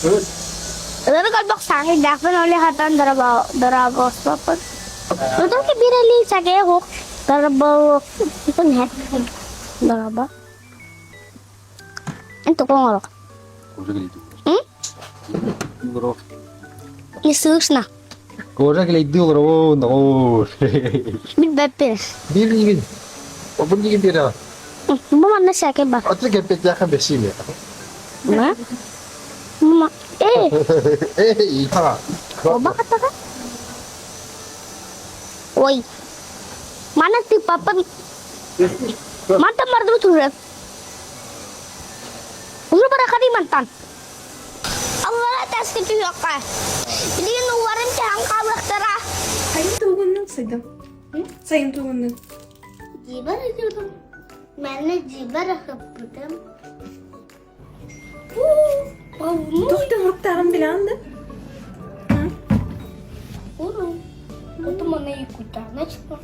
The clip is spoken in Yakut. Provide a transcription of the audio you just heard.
Ылары көрбөх саҥыйдаахпын ол хатан дорообоспоппун. Утуки бирели сагee хук дорообо Дорообо. Эн тугу оҥорох? Не слышно. Кожа кэлэйдии олоробун, доҕоор. Билбэппин. Биир Обун дигин биэрэҕин. Бу манна сээкэй бар. Аты кэппэтээхэ бэсиилэ. Ма? Ма? Эй! Эй, ха. Оба хатаҕа? Ой. Мана ты папа Мантан бардыбыт уже. Уже барахари мантан. Аллара таска түһүөххэ. Билигин ууларым түһэн хаалыахтара. Сайын тугуннун сайдам. Сайын тугуннун. Дьиибэр ыһыытым. Манна дьиибэр ыһыппытым. Туох оҥоруктааҕын билэҕин да? Уру. Это мана якутяночка.